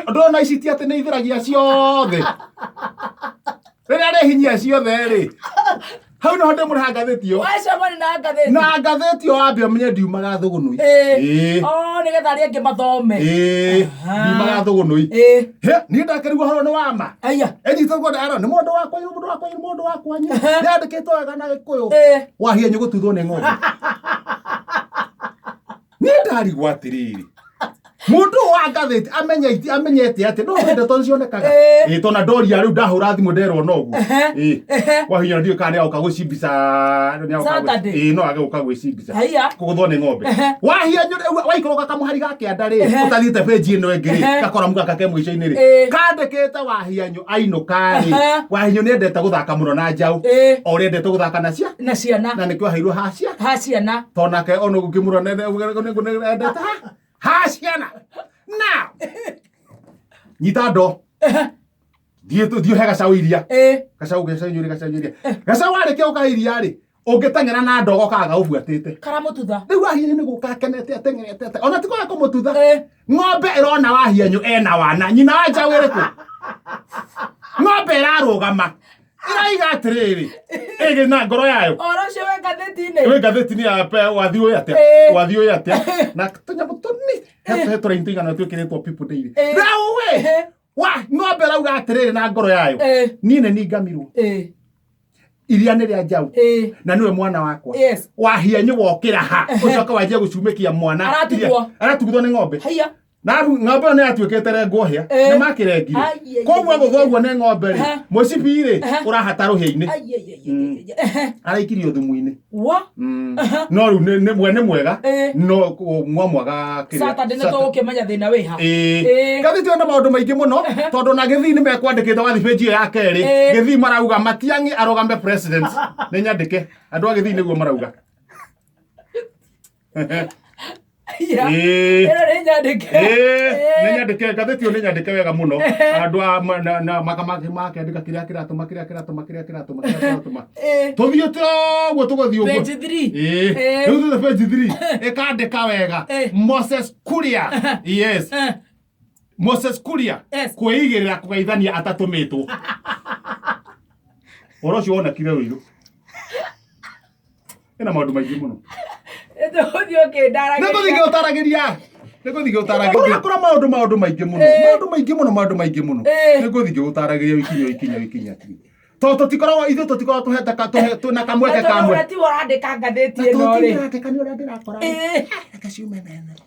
Ndona ici ti atĩ nĩ itheragia ciothe rĩrĩa rĩhinyia ciothe rĩ, hau nĩho ndĩmũreha ngathĩti ĩyo. Wacemania na ngathĩti. Na ngathĩti ĩyo wambe ũmenye ndiumaga thũgũnũi. Ĩĩ. Oh, nĩgetha arĩa angĩ mathome. Ĩĩ. Aha. Ndiumaga thũgũnũi. Ĩĩ. He, niĩ ndakĩrigwo horo nĩ wama. Aya. Ĩnyitwo guothe aro nĩ mũndũ wa kwanyu, mũndũ wa kwanyu, mũndũ wa kwanyu. Ehe. Yandĩkĩtwo wega na Gĩkũyũ. Ĩĩ. Wahia nyũgũtuthwo nĩ ng'ombe. Niĩ ndarigwo atĩrĩrĩ, mũndũ ũyũ wa ngathĩti amenyete amenyete atĩ no ndeto cionekaga. Ĩĩ. Ĩĩ, tona ndoria rĩu ndahũra thimũ nderwo noguo. Ehe. Ĩĩ. Ehe. Wahinya ndiũĩ kana nĩagoka gwĩcimbica nĩagoka gwĩ- Saturday. Ĩĩ, no age gũka gwĩcimbica. Haiya. Kũgũthwo nĩ ng'ombe. Ehe. Wahia waikũrũka kamũhari ga kĩanda rĩ, Ehe. ũtathiĩte page ĩno ĩngĩ rĩ, Ehe. gakoramu gaka ke mũico-inĩ rĩ, Ĩĩ. kandĩkĩte Wahianyũ ainũka rĩ, Ehe. Wahinyũ nĩendete gũthaka mũno na njaũ. Ĩĩ. O ũrĩa endete gũthaka na cia Na ciana. na nĩkĩo aheirwo hacia. Ha ciana. Tondũ nake ona ũngĩmũrora nĩendete ha ha ciana. Now, nyita ndo. Thiĩ thiĩ ũhe gacau iria. Ĩĩ. Gacau gacau nyũrĩ gacau nyũrĩ. Gacau warĩkia gũkahe iria rĩ, ũngĩteng'era na ndogo kaga gaũbuatĩte. Karamũtutha. Rĩu Wahianyũ nĩ gũka akenete ateng'erete ate ona ti kwaga kũmũtutha. Ĩĩ. Ng'ombe ĩrona Wahianyũ ena wana, nyina wa njaũ ĩrĩkũ? Ng'ombe ĩrarũgama. Ĩraiga atĩrĩrĩ, ĩgĩ na ngoro yayo. Ũhoro ũcio wĩ ngathĩti-inĩ. Wĩ ngathĩti-inĩ ya pe wathiĩ ũĩ atĩa? Ĩĩ. Wathiĩ ũĩ atĩa? Na tũnyamũ tũnini he tũraini tũigana twĩkĩrĩtwo People Daily. Ĩĩ. Rĩu we, wa ng'ombe ĩrauga atĩrĩrĩ na ngoro yayo. Ĩĩ. Niĩ nĩ ningamirwo. Ĩĩ. Iria nĩ rĩa njaũ. Ĩĩ. Na nĩwe mwana wakwa. Yes. Wahianyũ wokĩra ha. Ũcoke wanjie gũcumĩkia mwana. Aratuthwo. Aratuthwo nĩ ng'ombe. Haiya. Na ng'ombe ĩyo nĩ yatuĩkĩte rengwo hĩa. Ĩĩ. Nĩ makĩrengire. Ai, ai, Koguo ai, gũthwo ai. ũguo nĩ ng'ombe rĩ, Ehe. mũcibi rĩ, Ehe. ũrahata rũhĩa-inĩ. Ai, ai, ai, ai, ai, ai. Araikirio thumu-inĩ. Wa. No rĩu nĩ mwe nĩ mwega. Ĩĩ. No mwamwaga kĩrĩa. Saturday nĩ tũgũkĩmenya thĩna wĩ ha. Ĩĩ. Ĩĩ. Ngathĩti ĩyo na maũndũ maingĩ mũno tondũ na Gĩthii nĩ mekwandĩkĩte wathiĩ page ĩyo ya kerĩ. Ĩĩ. Gĩthii marauga Matiang'i arũgame president. Nĩ nyandĩke. Andũ a Gĩthii nĩguo marauga. Ĩĩ. Ĩĩ. Ĩno nĩ nyandĩke. Ĩĩ, nĩ Ĩĩ. nyandĩke ngathĩti ĩyo nĩ nyandĩke wega mũno. Andũ a na makĩandĩka kĩrĩa kĩratũma kĩrĩa kĩratũma kĩrĩa kĩratũma kĩrĩa kĩratũma. Ĩĩ. Tũthiĩte ũguo tũgũthiĩ ũguo. Page 3. Ĩĩ. Ĩĩ. Rĩu tũthiĩ page 3. Ĩkandĩka wega. Ĩĩ. Moses Kuria. Yes. Moses Kuria Yes. kwĩigĩrĩra kũgeithania atatũmĩtwo. Ũhoro ũcio wonekire ũirũ. Ĩna maũndũ maingĩ mũno. Nĩtũgũthiĩ ũkĩndaragĩria. Nĩngũthiĩ ngĩgũtaragĩria. Nĩngũthiĩ ngĩgũtaragĩria. Ũrakora maũndũ maũndũ maingĩ mũno. Ĩĩ. Maũndũ maingĩ mũno maũndũ maingĩ mũno. Ĩĩ. Nĩngũthiĩ ngĩgũtaragĩria ikinya o ikinya o ikinya. Tondũ tũtikoragwo ithuĩ tũtikoragwo tũhete ka tũhe twĩna kamweke Na tondũ kamwe. ũrĩa tiwe ũrandĩka ngathĩti Na ĩno tondũ rĩ. ndĩrandĩka nĩ ũrĩa ndĩrakora. Ĩĩ. Reke ciume mene.